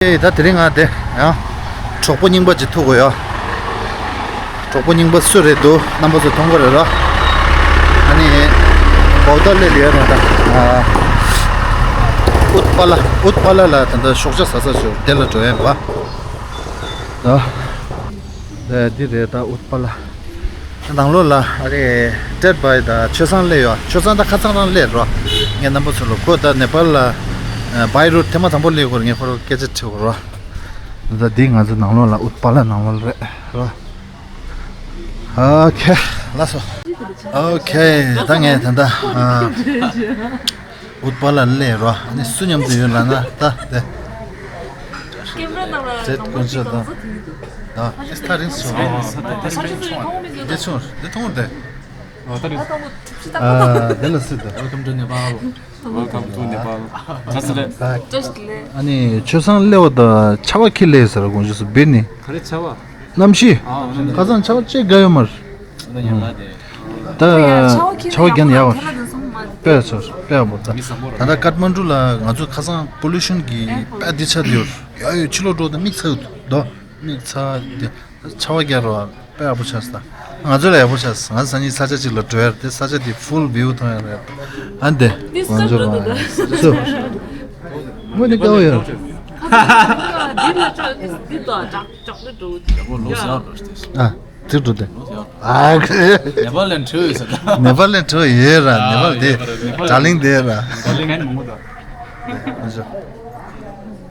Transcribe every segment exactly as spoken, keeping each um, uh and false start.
ཨེ། ད་དེ་རིང་ང་དེ་ཡང་གྲོགས་པོ་རྙིང་པ་ཅིག་ཐུག་དགོས་ཡོད། གྲོགས་པོ་རྙིང་པ་སུ་རེད་འདུག་རྣམ་པ་ཚོ་མཐོང་གི་རེད་ར། ཨ་ནི་བོག་ཏ་ལེ་ལི་ཡ་ར་ད། ཨུཏ་པ་ལ། ཨུཏ་པ་ལ་ལ་ད་ལྟ་ཤོག་བྱ་ཟ་ས་ཞིག་དེ་ལ་འགྲོ་ཡ་ཡིན་པ། ད་འདི་རེད་ད་ཨུཏ་པ་ལ། ནང་ལོགས་ལ་ཨ་རེ་ཏྲེད་བྷའི་དང་ཆོས་བཟང་སླེབས་ཡོད། ཆོས་བཟང་ད་ཁ་སང་རང་སླེབས་རོ། ངས་རྣམ་པ་ཚོ་ལ་ཁོ་ད་ནེ་པཱལ་ལ་བྷའི་རུ་ཐེངས་མ་དང་པོ་སླེབས་སྐོར་ངས་ཁོ་རང་སྐད་ཆ་དྲིས་པ་རོ། ད་འདི་ང་ཚོ་ནང་ལོགས་ལ་ཨུཏ་པ་ལ་ནང་ལོགས་ལ་རེད་རོ། ཨོ་ཁེ། ལགས་སོ། ཨོ་ཁེ། ད་ངས་ད་ལྟ་ཨུཏ་པ་ལ་སླེབས་རོ། ཨ་ནི་སུ་མཉམ་དུ་ཡོད་ལབ་ན་ད་དེ། ཀེམ་ར་ནང་ལ་ཟེར་དགོས་ཆོག་ད། ད་ཨིས་ཐ་རིང་སོང་། འདི་ཆུང་འདི་མཐོང་འདི། ཨ་དེ་ལ་སྲིད་ད། Welcome to Nepal. Welcome to Nepal. བཀྲ་ཤིས་བདེ་ལེགས། བཀྲ་ཤིས་བདེ་ལེགས། ཨ་ནི་ཆོས་བཟང་སླེབས་པ་དང་ཆར་པ་ཁྱི་སླེབས་ཟེར་དགོངས་ཞུ་སུ་བིར་ནི། ག་རེ་ཆར་པ། གནམ་གཤིས། ཨ་ཁ་སང་ཆར་པ་ཅིག་དགའ་ཡོད་མ་རེད། ད་ཆར་པ་རྒྱག་ན་ཡག་པ་རེད། དཔེ་ཚོར་དཔེ་ཡག་པོ་ད། ད་ལྟ་ཀཏ་མན་ཌུ་ལ་ང་ཚོ་ཁ་སང་པོ་ལུ་ཤན་གྱི་དཔེ་འདི་ཆགས་བསྡད་ཡོད་རེད། ཡ་ཡོད་ཕྱི་ལོགས་འགྲོ་དང་མིག་ཚ་ཡོད་དོ། མིག་ཚ་དེ་ཆར་པ་རྒྱག་རོགས་དཔེ་ཡག་པོ་ཆགས་སོང་། ང་ཚོ་ལ་ཡག་པོ་ཆགས་སོང་། ང་ཚོ་སང་ཉིན་ས་ཆ་གཅིག་ལ་འགྲོ་ཡ་རེད། དེ་ས་ཆ་དེ་ཕུལ་བིའུ་མཐོང་ཡ་རེད། ཨ་འདི་ང་ཚོ་ལ་སུ་དངོས་གནས་དགའ་བོ་ཡོད་རེད། འདི་ལ་ཅོག་འདི་འདི་དང་ཅོག་ཅོག་ལེ་འགྲོ། ཡ་བོ་ལོ་སི་ཡག་འགྲོ་ཤི་ཏེ། ཨ་འདི་འགྲོ་དེ། ཨ་ནེ་པཱལ་ལན་འཕྲོ་ཡོད་ས་ད། ནེ་པཱལ་ལན་འཕྲོ་ཡོད་ར། ནེ་པཱལ་དེ་ཌར་ལིང་དེ་ར། ཌར་ལིང་ངན་མང་པོ་ད། ཨ་ཅོ།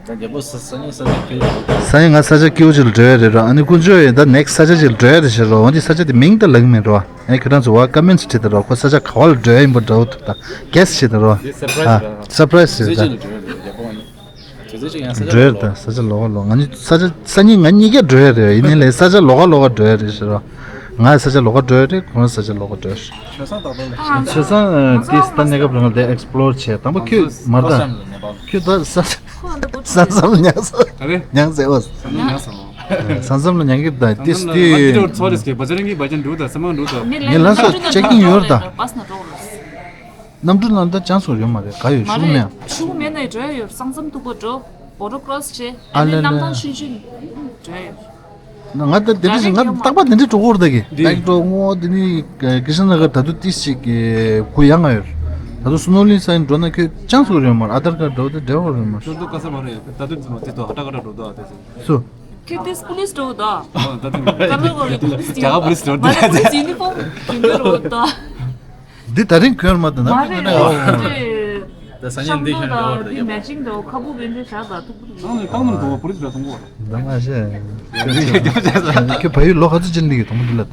ད་རྒྱལ་པོ་ས་ས་ཉིན་ས་ཆ་སྐྱིད་པོ། ས་ཉིན་ང་ས་ཆ་སྐྱིད་པོ་ཅིག་ལ་འགྲོ་ཡ་རེད་ར། ཨ་ནི་དཀོན་མཆོག་ཡིན་ད་ནེག་སི་ས་ཆ་ཅིག་ལ་འགྲོ་ཡ་རེད་ཟེར་རོ། འོན་ཏེ་ས་ཆ་དེ་མིང་ད་ལབ་ཀྱི་མེད་རོ། ཨ་ཁྱོད་རང་ཚོ་བ་ཀ་མེན་ཊི་བྲིས་ད་རོ། ཁོ་ས་ཆ་ག་བ་ལ་འགྲོ་ཡ་ཡིན་པ་འདྲ་བོ་འདུག་ད་གེ་སི་བྱེད་ད་རོ། འདི་སར་པ་རའི་ཛི་རེད། ཨ་སར་པ་རའི་ཛི་རེད་ད། ཟེར་ཅིག་ལ་འགྲོ་ཡ་རེད་རྒྱལ་པོ། ཨ་ནི་དེ་ཚོ་ཅིག་ཡང་ས་ཆ་འགྲོ་ཡ་རེད་ད། ས་ཆ་ལོགས་ཀ་ལོགས་ཀ་ང་གཉིས་ས་ཆ་ས་གཉིས་ང་གཉིས་ཀ་འགྲོ་ཡ་རེད། ཡིན་ནའི་ལས་ས་ཆ་ལོགས་ཀ་ལོགས་ཀ་འགྲོ་ཡ་རེད་ཟེར་རོ། ང་ས་ཆ་ལོགས་ཀ་འགྲོ་ཡ་རེད། ཁོང་ས་ཆ་ལོགས་ཀ་འགྲོ་ཡ་རེད། ཆོས་བཟང་ད་ལྟ་ལ། ཆོས་བཟང་ཨ་ཏིས་ད་གནས་སྐབས་རིང་ལ་དེ་ཨེག་སི་པོ་ལོར་བྱས། དང་པོ་ཁྱོད་མར་ད། ཁྱོད་ད་ས་ས་མཚམས་ལ་མྱངས་ས། མྱངས་ས་ཨོ། ས་མཚམས་ལ་མྱངས་ཀྱི་ད་ཏིས་དུས། ངས་ལ་སོགས་ཅེག་ཀིང་ཡོད་ད། གནམ་གྲུ་ནང་ད་ཅང་སོགས་ཡོད་མ་རེད། ག་ཡོད་ཤུགས་མེད། ཤུགས་མེད་ན་འགྲོ་ཡ་ཡོད། ས་མཚམས་མཐུག་པོ་འགྲོ། བོ་ཊར་ཀ་རོ་སི་བྱས། ཨ་ལེ་ལེ། གནམ་ཐང་ཆུང་ཆུང་འགྲོ་ཡ་ཡོད། ང་ད་དེ་འདྲ་ཞིག་ང་རྟག་པར་དེ་འདྲ་འགྲོ་གི་ཡོད་ད་གི། འདི་ལེགས་འགྲོ་ངོ་དེ་ནི་ཀི་ཤན་ན་གར་ད་དུང་ཏིས་ཅིག་གི་གུ་ཡངས་ཡོད། ད་དུང་སི་ནོ་ལིང་ས་ཡིན་འགྲོ་ན་ཁྱོད་ཅང་སུ་རེད་མ་རེད། ཨ་དར་ཀར་འགྲོ་དེ་འབྲེལ་བ་རེད་མ་རེད། ཁྱོད་ཚོ་ག་ས་མ་རེད། ད་དུང་ཚོ་དེ་ཐོག་ཧ་ཏ་ཀ་ཏ་འགྲོ་དོ་ཨ་དེ་ཚོ། སུ། ཁྱོད་ཏིས་པུ་ལིས་འགྲོ་དོ། ད་དུང་ཀ་ལོ་གོ་རེད། པུ་ལིས་ཇ་ག་པུ་ལིས་འགྲོ་དེ། མ་རེད། པུ་ལིས་ཡུ་ནི་ཕོམ་གྱོན་གྱི་འགྲོ་དོ། འདི་ད་རིང་གྱོན་མ་ཐུབ་ན། མ་རེད། ཨོ། ད་ས་ཉིན་འདི་ཤམ་ལོ་ཤམ་ལོ་དང་འདི་མེ་ཅིང་དང་ཁ་སྦུབ་འདི་འདྲ་བཞག་ད་ཐུག་གི་འདུག་ནང་ནས་བཏང་ནམ་འགྲོ་བ་པུ་ལིས་ར་གཏོང་གོ་ར། ད་མ་ཤེས། ཁྱོད་ཕ་ཡུལ་ལོ་ག་ཚོད་ཕྱིན་ལི་གི་དང་པོ་འདི་ལ།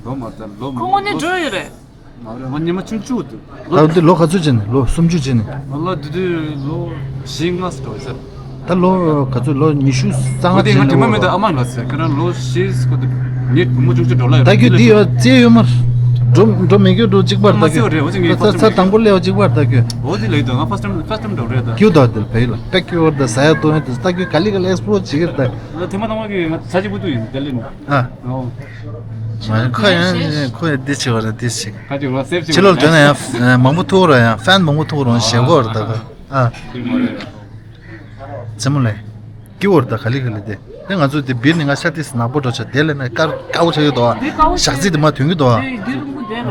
ལོ་མ་ད་ལོ་མ་ཁོ་དངོས་གནས་འགྲོ་ཡོད་རེད། མ་རེད། ང་ཉི་མ་ཆུང་ཆུང་འདུག་ད་འདི་ལོ་ག་ཚོད་ཕྱིན་ནས། ལོ་སུམ་ཅུ་ཕྱིན་ནས། ང་ལ་འདི་དུས་ལོ་བཞི་ལྔ་ཙམ་འགྲོ་ཡོད་ས། ད་ལོ་ག་ཚོད། ལོ་ཉི་ཤུ་རྩ་ལྔ་ཅན་ལ་འོ་དེ་ང་དྲན་པ་མེད་ད། ཨ་མ་ལ་ཟེར་ཁྱེད་རང་ལོ་བཞི་ཁོ་དེ་ངའི་བུ་མོ་ཆུང་ཆུང་འགྲོ་ལ་ཡོད། ད་ཁྱོད་འདི་ཡོད་རྩིས་ཡོད་མ་རེད། འགྲོ་འགྲོ་མེད་ཁྱོད་འགྲོ་གཅིག་པར་ད་ཁྱོད། ཨ་མ་ཟེར་བ་རེད། འོ་ཅིག་ངའི་ཚ་ཚ་ཚ་དང་པོ་སླེབས་པ་གཅིག་པར་ད་ཁྱོད། འོ་དེ་ལ་ཡོད་ད། ང་ཕ་སི་ཊི་ཊེམ་ཕ་སི་ཊི་ཊེམ་འགྲོ་རེད་ད། ཁྱོད་ད་དེ་བས་ལ་པེག་ཁྱོད་བར་ད་ཟ་ཡ་ཏོ་ཡོད་ད། ད་ཁྱོད་ག་ལེ་ག་ལེ་ཨེག་སི་པོ་ལོར་བྱེད་ཀྱི་རེད་ད། ད་ཐེངས་མ་ཐོག་མ་གི་ང་ཚ་གཅིག་པུ་ཏུ་ཡིན་ལྡི་ལི་ནས། ཨ། ཨོ། མ་ཁོ་ཡང་ཁོ་ཡང་འདི་བྱེད་པ་རེད། འདི་བྱེད། ཁ་ཅིག་རོ་སེབ་ཅིག་ཕྱི་ལོགས་འདོན་ན་ཡང་མང་པོ་ཐུག་ར་ཡང་ཕན་མང་པོ་ཐུག་རོང་ཞེ་གོ་ར་ད་ག་ཨ། རྩེད་མོ་ལས། སྐྱིད་པོ་རེད་ད། ག་ལེ་ག་ལེ་དེ། དེ་ང་ཚོ་དེ་བིར་ནི་ང་ཤ་ཏིས་ནག་པོ་འགྲོ་ཆ་དེ་ལས་ན་དཀར་དཀར་པོ་ཆགས་ཡོད་དོ། ཞག་རྩི་དེ་མ་ཐོན་གི་དོ།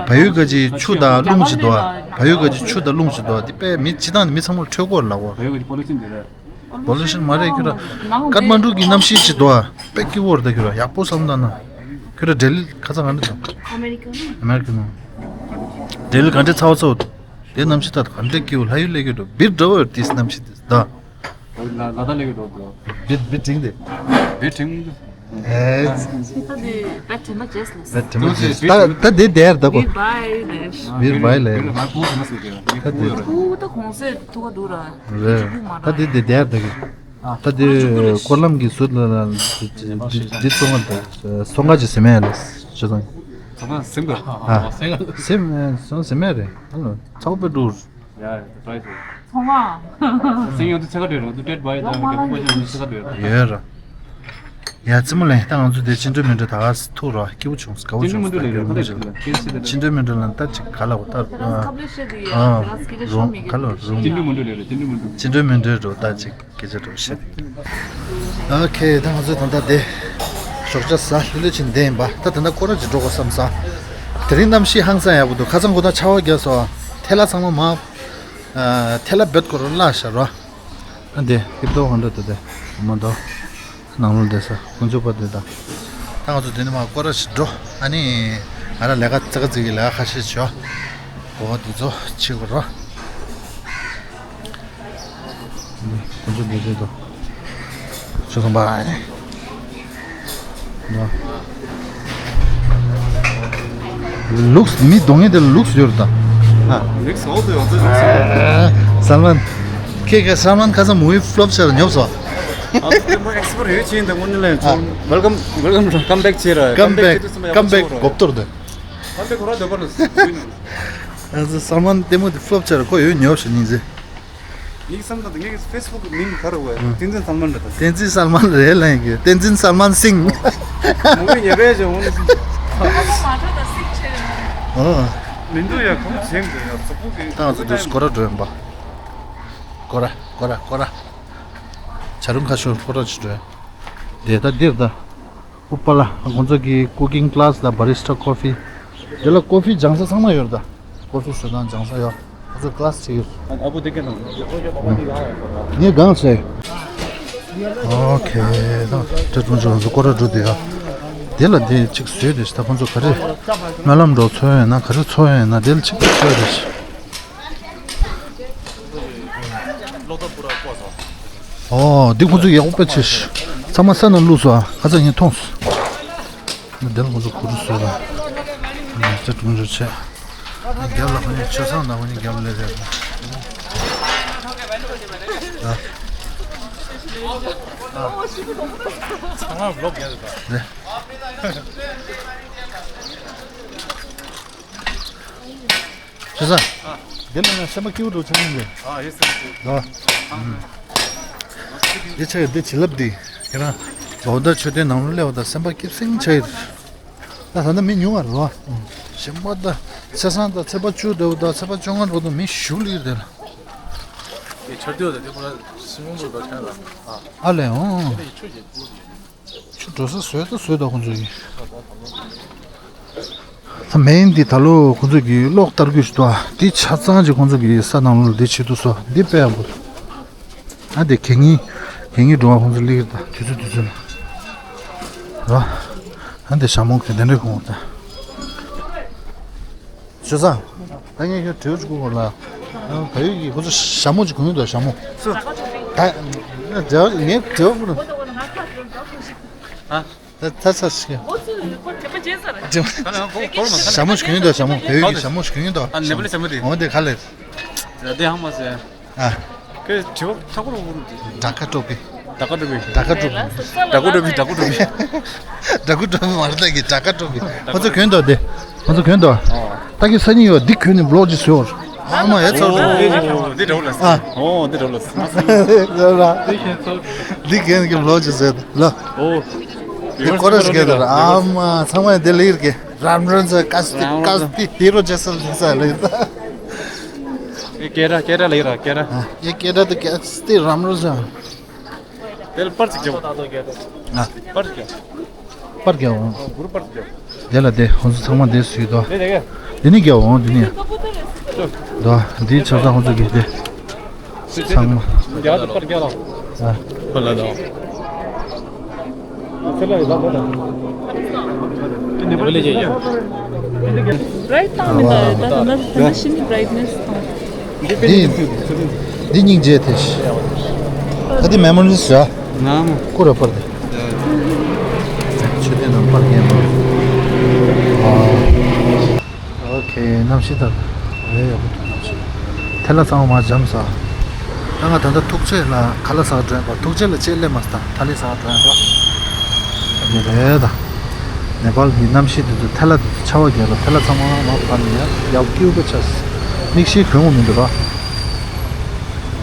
བལ་ཡུལ་ག་ཅི་ཆུ་དང་རླུང་ཅི་དོ། བལ་ཡུལ་ག་ཅི་ཆུ་དང་རླུང་ཅི་དོ། དེ་པས་མི་སྤྱི་བཏང་ནི་མི་ཚང་མ་ལ་འཕྲོད་གོ་ལ་གོ། བལ་ཡུལ་ག་ཅི་པོ་ལུ་ཤིན་དེ་རེད། པོ་ལུ་ཤིན་མ་རེད་ཁྱོད་ར། ཀཏ་མན་ཌུ་གི་གནམ་གཤིས་ཅི་དོ། པེག་གི་བོར་ད་ཁྱོད་ར་ཡག་པོ་བསམ་ད་ན། ཁྱོད་ར་ལྡི་ལི་ཁ་ཚ་ག་འདྲ་དང་། ཨ་མེ་རི་ཀ་ནང་། ཨ་མེ་རི་ཀ་ནང་། ལྡི་ལི་ག་འདྲ་ཚ་བ་ཚ་བ་དང་། དེ་གནམ་གཤིས་ད་ག་འདྲ་སྐྱིད་པོ་ལྷ་ཡུལ་ལས་ཀྱི་འགྲོ་བིར་འདྲ་བོ་ཡོད་དེ་གནམ་གཤིས་དེ་ད། ལ་ལ་ད་ལས་ཀྱི་འགྲོ་འགྲོ། བིར་བིར་དྲིང་དེ། བིར་དྲིང་། ཨེ། ད་དེ་བེ་དྲིང་མ་བྱས་ལ། བིར་དྲིང་མ་བྱས་ད་ད་དེ་དེར་ད་གོ། བིར་བའི་ལས། བིར་བའི་ལས། ད་དེ་དེར་ད་གོ། རེད། ད་དེ་དེ་དེར་ད་གི། ད་དེ་སྐོར་ལམ་གྱི་ཟུར་ལ་ལ་འདི་ཚོང་ང་འདུག་སོང་ང་ཅི་ཟེར་མེད་ལ་ཅི་ཚང་། ཚང་ང་སེམས་དགའ། ཨ། སེམས་སེམས་སེམས་མེད་རེད། ཨ་ལོ་ཚ་བོ་པའི་འགྲོ། ཡ་ཡ་ད་ཚོང་ང་སེམས་ཡོང་དུས་ཚ་ག་འདྲ་རེད། ང་ཚོ་ཏྲེད་བྷའི་དང་རྒྱལ་པོ་པོ་ཅན་ཚ་ག་འདྲ་རེད། ཡོད་ར། ཡ་ཙི་མོ་ལེན། ད་ང་ཚོ་དེ་ཅི་འདྲ་མི་འདྲ་ད་ག་ཐུག་རོགས། སྐྱིད་པོ་བྱུང་། དགའ་བོ་བྱུང་། ད་དེ་མི་འདྲ་ལེན་རོགས། ད་ཅི་ཅི་འདྲ་མི་འདྲ་ལེན། ད་ཅིག་ག་ལ་འོ་ད་ཨ་རུང་ག་ལ་རུང་། ཅི་འདྲ་མི་འདྲ་ལེན་རོགས། ཅི་འདྲ་མི་འདྲ་ལེན་རོགས། ད་ཅིག་སྐད་ཆ་འགྲོ་བཤད། ཨོ་ཁེ། ད་ང་ཚོ་ད་ལྟ་དེ་ཞོགས་ཇ་ཟ་ལྷོད་ལྷོད་ཕྱིན་བསྡད་ཡིན་པ། ད་ད་ལྟ་སྐོར་ར་ཅིག་འགྲོ་དགོས་བསམ་ས། དེ་རིང་གནམ་གཤིས་ཧང་སང་ཡག་པོ་འདུག་ཁ་སང་ཁོ་ན་ཆར་པ་བརྒྱབ་སོང་། ཐལ་བ་ཚང་མ་མར་ཨ་ཐལ་བ་བེད་སྐོར་བརླག་ཤག་རོ། ཨ་འདི་ཧིབ་ཏོ་ཧོན་འགྲོ་དུ་དེ་མ་འདོ། ནང་ལོགས་བསྡད་ས་དཀོན་མཆོག་པ་དེ་དང་། ད་ང་ཚོ་དེ་ནས་མར་སྐོར་ར་ཞིག་འགྲོ། ཨ་ནི་ང་རང་ལས་ཀ་ཙག་ཙིག་གི་ལས་ཀ་ཁ་ཤས་བྱོས། གོ་བ་དེ་ཚོ་བྱེད་དགོས་རོ། དཀོན་མཆོག་དེ་དེ་དང་། ཆོས་ཚང་པ། ལུགས་མི་གདོང་ངེས་དེ་ལུགས་ཡོད་རེད་ད། ཨ། ལུགས་འོག་ཏུ་ཡོང་ཚོད་ལུགས་སོ། སལ་མན། ཁྱེད་ཀྱི་སལ་མན་ཁ་སང་མུ་ཝི་ཕློབ་ཆགས་ཉོབ་སོང་། ཨ་ཙི་དེ་མོ་ཨེག་སི་པར་ཡོད་ཅིང་དེ་དངོས་གནས་ལ་ཡང་ཆོག་ཨ། Welcome, welcome, come back བྱེད་ར། Come back, come back གོ་བཏོར་དེ། Come back ཁོ་ར་འདོད་པ་ལ་སུ་ཡིན། ཨ་ཙི་སལ་མན་ལྟད་མོ་དེ་ཕློབ་ཆགས་ར་ཁོ་ཡོད་ཉོབ་ཤི་ཉིན་ཟེ། ངའི་བསམ་ད་ངའི་ཕེ་སི་བུག་གི་མིང་ག་རེ་བས། བསྟན་འཛིན་སལ་མན་རེད་ད། བསྟན་འཛིན་སལ་མན་རེད་ལབ་ཡིན་གྱི། བསྟན་འཛིན་སལ་མན་སིང་། མུ་ཝི་ཉེ་བའི་ཅོ་འོང་ནི་སིང་། ཨོ། མི་འདུག་ཡ་ཁོང་ཚེམ་དུ་ཡ་གཟུགས་པོ་གི་ད་ང་ཚོ་དུས་སུ་སྐོར་ར་འགྲོ་ཡིན་པ། སྐོར་ར་སྐོར་ར་སྐོར་ར། བྱ་རུང་ཁ་ཤོར་སྐོར་ར་ཅིག་འགྲོ་ཡ། དེ་ད་འདིར་ད། ཨུ་པ་ལ། ཁོང་ཚོ་གི་ཀུ་ཀིང་ཀི་ལ་སི་དང་བྷ་རི་སི་ཊ་ཀོ་ཕི། དེ་ལ་ཀོ་ཕི་སྦྱང་ས་ཚང་མ་ཡོད་རེད་ད། ཀོ་ཕི་བཟོ་སྟངས་སྦྱང་ས་ཡོད། ཁོང་ཚོ་ཀི་ལ་སི་བྱེད་ཡོད། ཨ་བུ་དེ་སྐད་དང་། ངས་གང་བྱས། ཨོ་ཁེ། ད་དེ་ཀུན་སྤྱོད་ང་ཚོ་སྐོར་ར་འགྲོ་དེ་ཡ། དེ་ལ་དེ་གཅིག་བཟོས་དེ་ད་ཁོང་ཚོ་ག་རེ། སྨོན་ལམ་འགྲོ་ཚོ་ཡོད་ན་ག་རེ་ཚོ་ཡོད་ན་དེ་ལ་གཅིག་བཟོས་དེ། ཨོ། འདི་ཁོང་ཚོ་ཡག་པོ་དཔེ་ཆེ་ཤི། ཚང་མ་ས་ནང་བླུགས་སོ། ཨ་ཁ་ཚ་ངས་མཐོང་སོང་། འདི་ལ་ཁོང་ཚོ་གུ་རུ་བཟོས་ལ། ཅ་ཀྲུང་ཅོ་ཆེ། རྒྱབ་ལ་ཁོ་ནི་ཆོས་ཚང་དང་ཁོ་ནི་རྒྱབ་ལ་རེད། ཨ། ཨ། ཚང་མ་བློག་རྒྱབ་ལ། ནས། ཆུ་ཚང་། ཨ། འདི་ལ་ན་སེམས་པ་སྐྱིད་པོ་འགྲོ་ཆ་ཡིན་གྱི། ཨ་ཡེ་སེམས་སྐྱིད། ལོ། ཨ། འདི་ཆ་ཡོད་འདི་བྱིན་རླབས་འདི། ཁྱེད་རང་། ལོ་ཟླ་མཆོད་རྟེན་ནང་ལ་སླེབས་པ་དང་སེམས་པ་སྐྱིད་སེང་ཆ་ཡིན། ད་ད་ནི་མི་ཉུང་བ་རེད་བ། ཞིམ་པ་ད། ཚེས་བཟང་ད་ཚེས་པ་བཅུ་འདྲ་བོ་ད་ཚེས་པ་བཅོ་ལྔ་འགྲོ་ད་མི་ཞུགས་ལི་རེད་ལ། ཨེ་ཆར་དུས་ད་དེ་མོ་ལ་སྲིན་མོ་མོ་ད་ཁྱེད་ལ། ཨ་ལས་འོང་། ཁྱེད་ལ་ཡི་ཆོས་ཀྱི་བུ་རེད། ཆུ་འགྲོ་ས་བཟོས་ད་བཟོས་ད་ཁོང་ཚོ་ཡིན། ད་མེན་འདི་ད་ལོ་ཁོང་ཚོ་གི་གློག་ལྟར་གུ་ཞིག་འདུག་ཨ། འདི་ཆ་ཚང་ཅིག་ཁོང་ཚོ་གི་ས་ནང་ལོ་འདི་བྱེད་དུ་སོ་འདི་དཔེ་ཡག་པོ། ཨ་འདི་གད་སྙིགས་གད་སྙིགས་འགྲོ་བ་ཁོང་ཚོ་སླེབས་ད་དུས་ཚོད་དུས་ཚོད་ལ། ར། ཨ་འདི་ཞྭ་མོ་གི་དེ་འདྲའི་ཁོང་ད། ཆུ་ཚང་། ད་ངས་ཁྱོད་དྲིའུ་ཅིག་བསྐུར་དགོས་ལ། ཨ་བལ་ཡུལ་གྱི་ཁོ་ཚོ་ཞྭ་མོ་ཅིག་གོན་ཡོད་དོ་ཞྭ་མོ། སུ། ད། ངས་དྲིའུ་བསྐུར། ཨ། ད་ད་ཚ་ཞིག་ཞྭ་མོ་ཞིག་གོན་ཡོད་དོ་ཞྭ་མོ། བལ་ཡུལ་གྱི་ཞྭ་མོ་ཞིག་གོན་ཡོད་དོ། ཨ་ནེ་པ་ལི་ཞྭ་མོ་དེ། འོ་དེ་ག་ལེར། ད་དེ་ཧང་མ་ཟེར། ཨ། ཁོས་དྲི་བ་ཐག་པོ་རུ་འུར་འདི། ཌ་ཀ་ཀྲོ་པི། ཌ་ཀ་ཀྲོ་པི། ཌ་ཀ་ཀྲོ་པི། ཌ་ཀ་ཀྲོ་པི། ཌ་ཀ་ཀྲོ་པི་མ་རེད་ད་གི་ཌ་ཀ་ཀྲོ་པི། ཁོ་ཚོ་གྱོན་འདུག་དེ། ཁོ་ཚོ་གྱོན་འདུག་ད་གི་ས་ཉིན་ཡོད་འདི་གྱོན་ནས་བློག་ཅིག་བཟོས་བར། ཨ་མ་ཡ་ཚོར་འདུག་འདི་འདྲ་བོ་ལ། ཨ། འོ་འདི་འདྲ་བོ་ལ། འདི་གྱོན་གྱི་བློག་ཅིག་བཟོས་འདུག་ལ། འོ། འདི་ཀོ་ར་ཞིག་གྱོན་འདུག་ཨ་མ་ཚང་མ་འདི་ལ་ཡིར་གི་རམ་རོ་ཛ་ཀ་སྟི་ཀ་སྟི་ཧི་རོ་ཇེ་སལ་ཟིག་ས་ལ་ཡིར། ཨེ་སྐད་སྒྲ་སྐད་སྒྲ་ལ་ཡིན་ར་སྐད་སྒྲ། ཨ། ཡེ་སྐད་སྒྲ་དུ་སྐད་སྟེ་རམ་རོ་ཟ། དེ་ལ་པར་ཅིག་རྒྱབ། ཨ། པར་ཅིག་རྒྱབ། པར་རྒྱབ་འོང་། གུ་རུ་པར་ཅིག་རྒྱབ། དེ་ལ་དེ་ཧོན་སུ་ཚང་མ་དེ་སུས་དོ། དེ་དེ་ག་དེ་ནི་རྒྱབ་འོང་དེ་ནི། དོ། འདིའི་ཆ་ཚང་ཧོན་སུ་གི་དེ། ཚང་མ། རྒྱབ་དུ་པར་རྒྱབ་ལ། ཨ། པར་ལ་དོ། བྲའིཊ་བཏང་མི་འདུག་ད་ད་ད་ད་ཤིན་ཏུ་བྲའིཊ་ནེས་བཏང་། འདི་འདི་སྙིང་རྗེ་དེ་ཤི། ད་འདི་མེ་མོ་རིས་ར། ང་མོ། ཀུ་ར་པར་དེ། ཆུ་དེ་ནང་པར་རྒྱན་པ། ཨོ་ཁེ། གནམ་གཤིས་ད་རེ་ཡག་པོ་འདུག་གནམ་གཤིས། ཐལ་ལ་གཙང་མ་འཇམ་ས། ད་ང་ད་ལྟ་ཐུག་ཆེ་ལ་ཁ་ལག་ཟ་ག་འགྲོ་ཡིན་པ། ཐུག་ཆེ་ལ་ཆེད་ལས་མ་ཟ་ཐ་ལི་ཟ་ག་འགྲོ་ཡིན་པ། འདི་རེད་ད། ནེ་པཱལ་གྱི་གནམ་གཤིས་དེ་ཚོ་ཐལ་ལ་དེ་ཚོ་ཆར་པ་བརྒྱབ་ལ་ཐལ་ལ་ཚང་མ་མར་བབས་ནས་ཡང་ཡག་སྐྱིད་པོ་ཆགས། མིག་ཤེལ་གོན་དགོས་མི་འདུག་ར།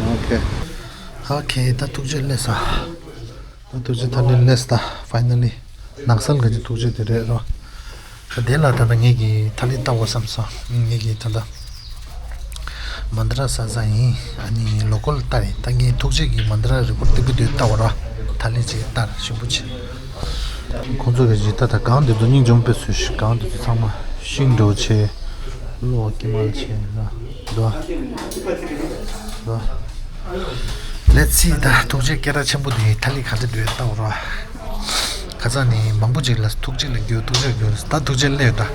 ཨོ་ཁེ། ཨོ་ཁེ། ད་ཐུག་ཆེ་སླེབས་ས། ཐུགས་རྗེ། ཐ་ལི་སླེབས་ད། ཕའི་ནལ་ལི། ནགས་ཚལ་གྱི་ཐུགས་རྗེ་དེ་རེད་རོ། ད་དེ་ལ་ད་ལྟ་ངེད་ཀྱིས་ཐ་ལི་ལྟ་དགོས་བསམ་སོང་། ངེད་ཀྱིས་ད་ལྟ་མན་ཏྲ་ཟ་ས་ཡིན། ཨ་ནི་ལོ་ཀལ་ལྟ་རེད། ད་ངས་ཐུགས་རྗེ་གི་མན་ཏྲ་རི་པོར་ཊི་སྟེར་གི་འདུག་ལྟ་བ་ར། ཐ་ལི་ཅིག་ལྟར་ཞིམ་པོ་བྱེད། ཁོང་ཚོ་གི་ཇི་ལྟ་ད་གང་དེ་ཚོ་སྙིང་རྗེ་མོ་དཔེ་བཟོས་ཤིག་གང་དེ་ཚོ་ཚང་མ་ཤིང་འདྲ་བོ་བྱས། གློག་ཀྱི་མལ་བྱས་ན་འདུག་འདུག Let's see ད་ཐུགས་རྗེ་སྐད་གྲགས་ཆེན་པོ་དེ་ཐ་ལི་ག་འདྲ་འདུག་ལྟ་བ་ར། ཁ་སང་ནི་མང་པོ་ཅིག་ལ་ཐུགས་རྗེ་ལ་རྒྱུ་ཐུགས་རྗེ་རྒྱུ་ད་ཐུགས་རྗེ་སླེབས་ད།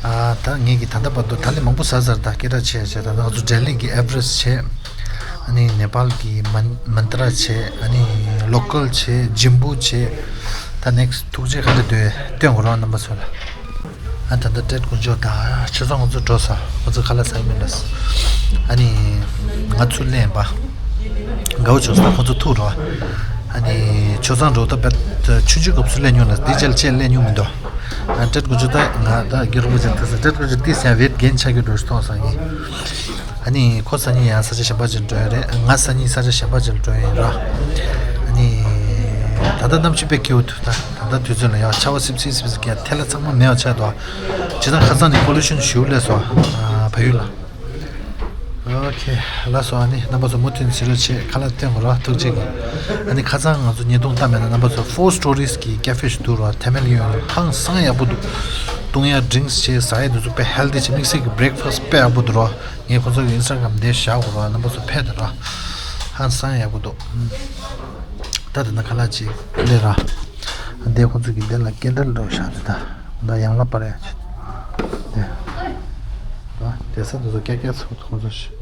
ཨ་ད་ངེད་ཀྱིས་ད་ལྟ་བར་དུ་ཐ་ལི་མང་པོ་ཟ་ཟེར་ད་སྐད་གྲགས་ཆེ་ཆེ་ད་ང་ཚོ་ལྡི་ལི་གི་ཨེ་བ་རེ་སི་ཊི་བྱས། ཨ་ནི་ནེ་པཱལ་གི་མན་མན་ཏྲ་བྱས། ཨ་ནི་ལོ་ཀལ་བྱས། ཇིམ་བུ་བྱས། ད་ནེག་སི་ཊི་ཐུགས་རྗེ་ག་འདྲ་འདུག་སྟོན་དགོས་རོགས་རྣམ་པ་ཚོ་ལ། ཨ་ད་ལྟ་ཏྲེད་དཀོན་མཆོག་དང་ཆུ་ཚང་ཁོང་ཚོ་འགྲོ་ས། ཁོང་ཚོ་ཁ་ལག་ཟ་གི་མིན་ལ། ཨ་ནི་ང་ཚུར་སླེབས་པ། དགའ་བོ་བྱུང་སོང་། ཁོང་ཚོ་ཐུག་རོགས། ཨ་ནི་ཆུ་ཚང་འགྲོ་ད་བེད་ཆུང་ཆུང་སྐབས་སུ་སླེབས་མྱོང་ལ་འདི་ཅལ་ཅེས་སླེབས་མྱོང་མི་འདུག་ཨ་ཏྲེད་དཀོན་མཆོག་ད་ང་ད་སྒེར་པོ་ཅན་ཐུག་སོང་། ཏྲེད་དཀོན་མཆོག་ཏི་སེ་ཝེད་གེན་ཆགས་ཀྱི་འགྲོ་ཞིག་མཐོང་སོང་ངས། ཨ་ནི་ཁོ་སང་ཉིན་ཡང་ས་ཆ་གཞན་པ་ཅིག་ལ་འགྲོ་ཡ་རེད། ང་སང་ཉིན་ས་ཆ་གཞན་པ་ཅིག་ལ་འགྲོ་ཡ་ཡིན་ར། ཨ་ནི་ད་ལྟ་གནམ་གཤིས་དཔེ་སྐྱིད་པོ་འདུག་ད་ད་ལྟ་དུས་ཚོད་ལ་ཡང་ཆར་པ་སིབ་སིབ་སིབ་སིབ་རྒྱག་ཐལ་ལ་ཚང་མ་མེད་པ་ཆགས་འདུག་ཇི་ལྟར་ཁ་སང་ནས་པོ་ལུ་ཤན་ཞེ་པོ་སླེབས་སོང་། ཨ་བལ་ཡུལ་ལ། ཨོ་ཁེ། ལགས་སོ། ཨ་ནི་རྣམ་པ་ཚོ་མུ་མཐུད་གཟིགས་རོགས་བྱེད། ཁ་ལག་སྟོན་དགོས་ར། ཐུགས་རྗེ་གིས། ཨ་ནི་ཁ་སང་ང་ཚོ་བརྙན་ཐུང་བལྟས་མེད་ན་རྣམ་པ་ཚོ་Four Stories གི་ཀེ་ཧྥེ་ཞིག་འདུག་ར། ཐའེ་མལ་ཡོད་ར། ཧང་སང་ཡག་པོ་འདུག་བཏུང་ཡ་ཌི་རིང་སི་བྱས་ཟ་ཡ་དེ་ཚོ་དཔེ་ཧེལ་ཐི་བྱས། དམིགས་བསལ་གྱི་བྷི་རེག་ཕ་སི་ཊི་དཔེ་ཡག་པོ་འདུག་ར། ངས་ཁོ་ཚོ་གི་ཨིན་སི་ཊ་གྷ་རམ་དེ་བཞག་དགོས་ར། རྣམ་པ་ཚོ་ཕེབས་དང་ར། ཧང་སང་ཡག་པོ་འདུག་ད་དེ་ན་ཁ་ལག་ཅིག་སླེབས་ར། དེ་ཁོ་ཚོ་གི་དེ་ལ་སྐད་འདྲ་འདྲ་བོ་བཞག་འདུག་ད་ད་ཡང་ལ་པར་ཡ་ཆེ། དེ་ད་དེ་ས་དེ་ཚོ་ཀྱག་ཀྱག་ཚོ་ཁོ་ཚོ་ཤི།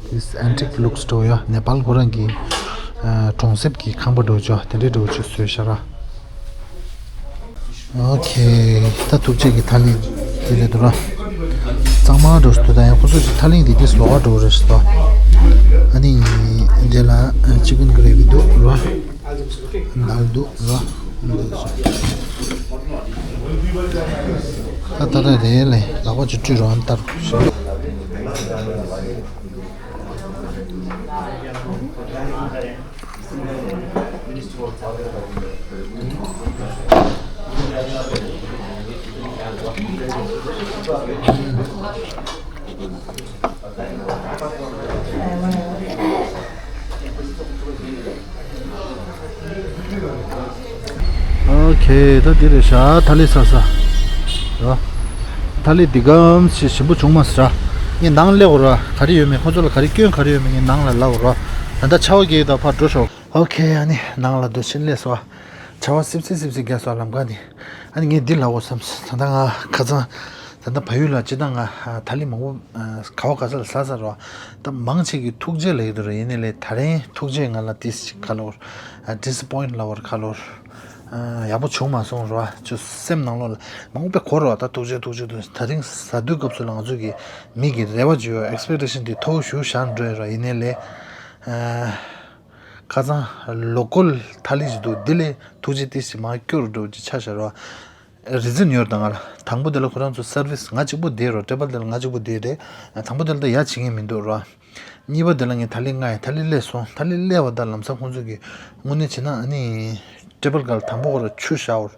This antique looks འདྲ་བོ་ཡོད། ནེ་པཱལ་ཁོ་རང་གི་ཨ་གྲོང་གསེབ་ཀྱི་ཁང་པ་འདྲ་བོ་ཅིག་དེ་འདྲའི་འདྲ་བོ་ཅིག་བཟོས་བཞག་ར། ཨོ་ཁེ། ད་ཐུགས་རྗེ་གི་ཐ་ལི་དེ་རེད་འདུག་ར། གཙང་མ་འདྲ་བོ་ཞིག་འདུག་ད་ཡང་ཁོ་ཚོ་ཅིག་ཐ་ལི་འདི་དེ་ལོགས་ཀ་འདྲ་བོ་རེད་ཤག་ཨ་ནི་དེ་ལ་ཅི་ཀན་གྷི་རེ་བི་འདུག་ར། ནལ་འདུག་ར། ད་ད་ད་རེད་ལེ། ལག་པ་ཅིག་བཀྲུས་རོགས། ཨ་ནི་ལྟར་ཞིག་འདུག་ཨོ་ཁེ། ད་འདི་རེད་ཤག་ཐ་ལི་ཟ་ས། ར། ཐ་ལི་འདི་གམ་ཞིག་ཞིམ་པོ་བྱུང་མ་སོང་ར། ངས་ནང་སླེབས་དགོས་ར། ག་རེ་ཡོད་མེད་ཁོ་ཚོ་ལ་ག་རེ་སྐྱོན་ག་རེ་ཡོད་མེད་ངས་ནང་ལ་ལབ་དགོས་ར། ད་ལྟ་ཆར་པ་རྒྱག་གི་འདུག་ཕར་འགྲོ་ཤོག་ཨོ་ཁེ། ཨ་ནི་ནང་ལ་འགྲོ་ཕྱིན་སླེབས་སོང་། ཆར་པ་སིབ་སིབ་སིབ་སིབ་རྒྱག་སོང་ལམ་ཁ་ནས། ཨ་ནི་ངས་འདི་ལབ་དགོས་བསམ་སོང་། ད་ལྟ་ང་ཁ་སང་། ད་ལྟ་བལ་ཡུལ་ལ་སྤྱིར་བཏང་ང་ཐ་ལི་མང་པོ་ག་བ་ག་ས་ལ་ཟ་ཟ་རོ། ད་མང་ཆེ་གིས་ཐུགས་རྗེ་ལབ་ཀྱི་འདུག་ར། ཡིན་ནའི་ལས་ད་རིང་ཐུགས་རྗེ་ང་ལ་ཏིས་ཅིག་ག་ལབ་དགོས་རེད། ཌི་སི་པོ་ཡིན་ཊི་ལབ་དགོས་རེད་ག་ལབ་དགོས་རེད། ཡག་པོ་བྱུང་མ་སོང་ར། ཅོ་སེམས་ནང་ལོགས་ལ་མང་པོ་དཔེ་གོ་ར། ད་ཐུགས་རྗེ་ཐུགས་རྗེ་ཐུགས་རྗེ། ད་རིང་ཟ་དུས་སྐབས་སུ་ལ་ང་ཚོ་གི་མིག་གི་རེ་བ་ཅིག་ཡོད། ཨེག་སི་པེག་ཊེ་ཤན་དེ་མཐོ་པོ་ཞེ་པོ་བཞག་འགྲོ་ཡོད་ར། ཡིན་ནའི་ལས། ཁ་སང་ལོ་ཀལ་ཐ་ལི་ཞིག་འདུག་འདི་ལས་ཐུགས་རྗེ་ཏིས་ཅིག་མར་སྐྱོར་འགྲོ་ཅིག་ཆ་བཞག་ར། རི་ཛིན་ཡོད་རེད་ད་ང་ལ། དང་པོ་དེ་ལ་ཁོ་རང་ཚོ་སར་བིས་ང་གཅིག་པོ་བསྡད་རོ། ཊེ་བལ་དེ་ལ་ང་གཅིག་པོ་བསྡད་རེད། དང་པོ་དེ་ལ་ད་ཡ་བྱེད་མཁན་མི་འདུག་ར། གཉིས་པ་དེ་ལ་ངས་ཐ་ལི་མངགས་ཡ། ཐ་ལི་སླེབས་སོང་། ཐ་ལི་སླེབས་པ་ད་ལམ་སང་ཁོང་ཚོ་གིས་དངོས་གནས་བྱས་ན་ཨ་ནི་ཊེ་བལ་སྒང་ལ་དང་པོ་ཁོ་ར་ཆུ་བཞག་འོར།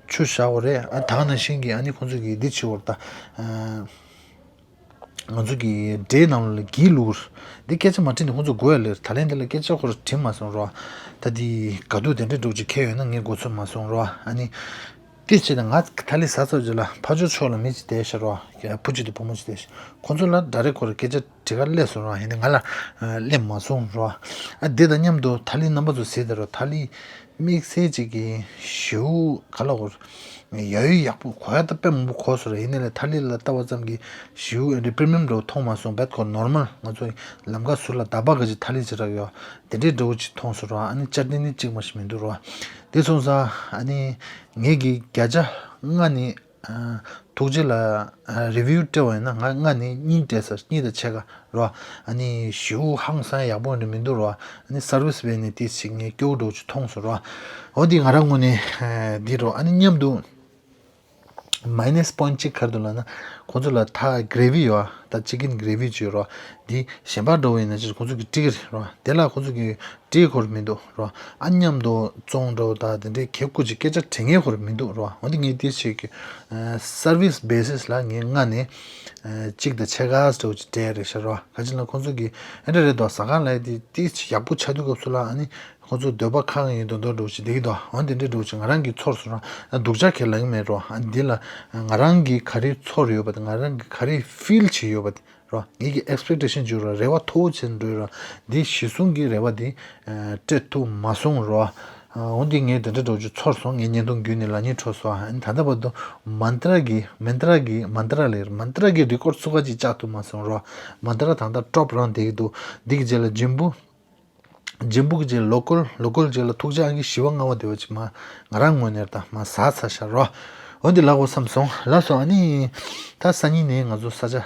ཆུ་བཞག་འོ་རེད། ཨ་ད་ག་ནང་བཞིན་གྱི་ཨ་ནི་ཁོང་ཚོ་གིས་འདི་བྱེད་འོར་ད། ང་ཚོ་གི་འབྲས་ནང་ལ་གྱི་ལུར། འདི་སྐད་ཆ་མ་དྲིས་ནས་ཁོང་ཚོ་དགོས་ཡ་ལེར། ད་ལན་འདི་ལ་སྐད་ཆ་ཁོ་ར་དྲིས་མ་སོང་རོ། ད་འདི་ག་དུས་དེ་འདྲའི་འགྲོ་ཅིག་ཁེལ་ཡོད་ན་ངས་གོ་ཚོད་མ་སོང་རོ། ཨ་ནི། དེ་བྱས་ན་ང་ཐ་ལི་ཟ་ཚར་རྗེས་ལ་ཕ་ཇོ་ཕྱོགས་ལ་མི་ཅིག་བསྡད་ཤག་རོ། བུ་གཅིག་དང་བུ་མོ་ཅིག་བསྡད་ཤག་ཁོང་ཚོ་ལ་ཌའི་རེག་ཁོ་ར་སྐད་ཆ་དྲི་ག་སླེབས་སོང་རོ། ཡིན་ནའི་ང་ལ་སླེབས་མ་སོང་རོ། ཨ་འདི་དང་མཉམ་དུ་ཐ་ལི་རྣམ་པ་ཚོ་གཟིགས་དང་རོ། ཐ་ལི། དམིགས་བསལ་ཅིག་གི་ཞེ་པོ་ག་ལབ་དགོས་རེད། ཡ་ཡོ་ཡག་པོ་གོ་ཡ་ད་དཔེ་མང་པོ་གོ་སོང་ར། ཡིན་ནའི་ལས་ཐ་ལི་ལ་ལྟ་བ་ཙམ་གྱིས་ཞེ་པོ་ཨེ་འདྲ་པྲི་མི་ཡམ་འདྲ་བོ་མཐོང་མ་སོང་། བད་ཁོ་ནོར་མལ་ང་ཚོ་ལམ་ཁ་ཟུར་ལ་ད་བ་ག་ཅིག་ཐ་ལི་ཅིག་རག་ཡོད། དེ་འདྲའི་འདྲ་བོ་ཅིག་མཐོང་སོང་ར། ཨ་ནི་ཅར་ཊི་ནི་གཅིག་མ་ཞིག་མི་འདུག་ར། དེ་སོང་ཙང་ཨ་ནི་ངེད་ཀྱིས་བརྒྱ་ཆ་ལྔ་ནས་ཨ་ཐུགས་རྗེ་ལ་ཨ་རི་བིའུ་སྤྲད་པ་ཡིན་ན་ང་ལྔ་ནས་གཉིས་སྤྲད་ས། གཉིས་དང་ཕྱེད་ཀ་རོ། ཨ་ནི་ཞེ་པོ་ཧང་སང་ཡག་པོ་འདྲ་མི་འདུག་རོ། ཨ་ནི་སར་བིས་བས་ནས་ཏིས་ཅིག་ངས་སྐྱོ་བོ་འདྲ་བོ་ཅིག་མཐོང་སོང་རོ། འོ་འདི་ང་རང་ངོས་ནས་ཨ་འདི་རོ། ཨ་ནི་མཉམ་དུ་ མའི་ནས་པོ་ཡིན་ཊི་གཅིག་ག་རེ་འདུག་ལབ་ན། ཁོང་ཚོ་ལ་ད་གྷི་རེ་བི་ཡོད་ཨ། ད་ཅི་ཀིན་གྷི་རེ་བི་ཅིག་ཡོད་རེད་བ། འདི་གཞན་པ་འདྲ་བོ་ཡིན་ན་ཅིག་ཁོང་ཚོ་གིས་སྤྲད་ཀྱི་རེད་བ། དེ་ལ་ཁོང་ཚོ་གིས་སྤྲད་དགོས་མི་འདུག་རེད་བ། ཨ་མཉམ་དུ་བཙོང་འདྲ་བོ་ད་དེ་འདྲའི་གལ་ཁུ་ཅིག་སྐད་ཆ་དྲི་ངེས་ཁོ་ར་མི་འདུག་རེད་བ། འོན་ཏེ་ངས་དེ་བྱེད་ཀྱི། སར་བིས་བེ་སིས་ལ་ངས་ལྔ་ནས་གཅིག་དང་ཕྱེད་ཀ་འདྲ་བོ་ཅིག་སྤྲད་རེད་ཤག་རེད་བ། ག་ཅི་ལབ་ན་ཁོང་ཚོ་གིས་ཨེ་འདྲ་རེད་དོ། ཟ་ཁང་ལ་དེ་དེ་ཡག་པོ་ཆགས་དུས་སྐབས་སུ་ལ་ཨ་ནི། ཁོ་ཚོ་འདོད་པ་ཁེངས་ཡོང་དོན་དག་འདྲ་བོ་ཅིག་བསྡད་ཀྱི་འདུག་འོན་ཏེ་འདི་འདྲ་བོ་ཅིག་ང་རང་གིས་ཚོར་སོང་ར། སྡུག་ཅག་གང་ཡང་ལབ་ཀྱི་མེད་རོ། ཨ་འདི་ལ་ང་རང་གིས་ག་རེ་ཚོར་ཡོད་པ་དང་ང་རང་གིས་ག་རེ་ཕིལ་བྱེད་ཡོད་པ་དེ་རོ། ངེད་ཀྱི་ཨེག་སི་པེག་ཊེ་ཤན་བྱུང་ར། རེ་བ་མཐོ་བོ་བྱས་འགྲོ་ཡོད་ར། འདི་གཞི་བཟུང་གི་རེ་བ་འདི་སྤྲད་ཐུབ་མ་སོང་རོ། འོན་ཏེ་ངས་དེ་འདྲ་འདྲ་བོ་ཅིག་ཚོར་སོང་། ངའི་བརྙན་ཐུང་བརྒྱུད་ནས་ལབ་སྙིང་བྲོ་སོང་། ཨ་ནི་ད་ལྟ་བར་དུ་མན་ཏྲ་གི་མན་ཏྲ་གི་མན་ཏྲ་ལས་མན་ཏྲ་གི་རི་ཀོཌ་ཚུགས་ཀ་ཅིག་བཅག་ཐུབ་མ་སོང་རོ། མན་ཏྲ་ད་ལྟ་ཊོབ་རང་བསྡད་ཀྱི་འདུག་འདི་གི་རྗེས་ལ་ཇིམ་བུ། ཇིམ་བུ་གི་རྗེས་ལོ་ཀལ། ལོ་ཀལ་རྗེས་ལ་ཐུགས་རྗེ་ཨང་ཀི་བཞི་པ་ལྔ་པ་དེ་བ་ཅིག་མ་ང་རང་ངོས་ནས་ད་མ་ཟ་ཚར་ཤག་རོ། འོན་ཏེ་ལབ་དགོས་བསམ་སོང་། ལགས་སོ། ཨ་ནི་ད་སང་ཉིན་ནས་ང་ཚོ་ས་ཆ་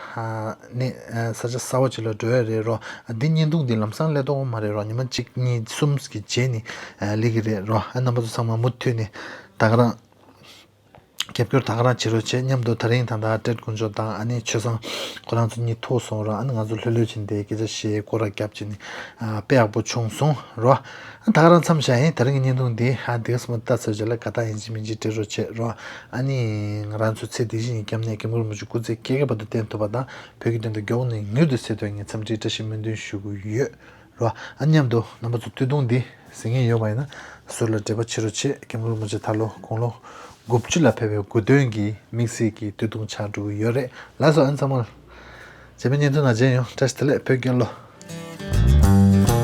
ནས་ས་ཆ་གསར་པ་ཅིག་ལ་འགྲོ་ཡ་རེད་རོ། འདི་བརྙན་ཐུང་འདི་ལམ་སང་སླེབས་ཐུབ་ཀྱི་མ་རེད་རོ། ཉི་མ་གཅིག་གཉིས་གསུམ་གྱི་རྗེས་ནས་སླེབས་ཀྱི་རེད་རོ། ཨ་རྣམ་པ་ཚོ་ཚང་མ་མུ་མཐུད་ནས་ད་ག་རང་རྒྱབ་སྐྱོར་ད་ག་རང་བྱེད་རོགས་བྱེད། མཉམ་དུ་དེ་རིང་ད་ལྟ་ཏྲེད་དཀོན་མཆོག་དང་ཨ་ནི་ཆོས་བཟང་ཁོ་རང་ཚོ་གཉིས་ཐུག་སོང་ར། ཨ་ནི་ང་ཚོ་ལྷོད་ལྷོད་བྱས་ནས་སྐད་ཆ་བཤད། སྐོར་ར་བརྒྱབ་བྱས་ནས་ཨ་དཔེ་ཡག་པོ་བྱུང་སོང་ར། ཨ་ད་ག་རང་མཚམས་བཞག་ཡིན། དེ་རིང་གི་བརྙན་ཐུང་འདི་ཨ་འདི་ག་སེ་མོ་ལྟ་ཚར་རྗེས་ལ་དགའ་རྟགས་ཡིན་གཅིག་མིན་གཅིག་སྤྲད་རོགས་བྱེད་ར། ཨ་ནི་ང་རང་ཚོ་ཚེ་འདི་ཕྱི་གཉིས་ཀྱི་སྐྱབས་གནས་མཁན་པོ་རིན་པོ་ཆེ་སྐུ་ཚེ་བསྐལ་བརྒྱའི་བར་དུ་བརྟན་ཐུབ་པ་དང་བོད་ཀྱི་དོན་དུ་མགྱོགས་ནས་མྱུར་དུ་སེལ་ཐུབ་པའི་ངས་འཚམས་འདྲིའི་བཀྲ་ཤིས་སྨོན་འདུན་ཞུ་གི་ཡོད། རོ། ཨ་མཉམ་དུ་རྣམ་པ་ཚོ་བརྙན་ཐུང་འདི་གཟིགས་མཁན་ཡོད་པ་ཡིན་ན་ཟུར་ལ་འབྲེལ་བ་བྱེད་རོགས་བྱེད། མཁན་པོ་རིན་པོ་ཆེ་ད་ལོ་དགུང་ལོ་དགུ་བཅུ་ལ་ཕེབས་པའི་དགུང་སྟོན་གྱི་དམིགས་བསལ་གྱི་བརྙན་ཐུང་ཆགས་འགྲོ་གི་ཡོད་རེད། ལགས་སོ། ཨ་ནི་ཚང་མ་རྗེས་མའི་བརྙན་ཐུང་ནང་མཇལ་ཡོང་། བཀྲ་ཤིས་བདེ་ལེགས། བོད་རྒྱལ་ལོ།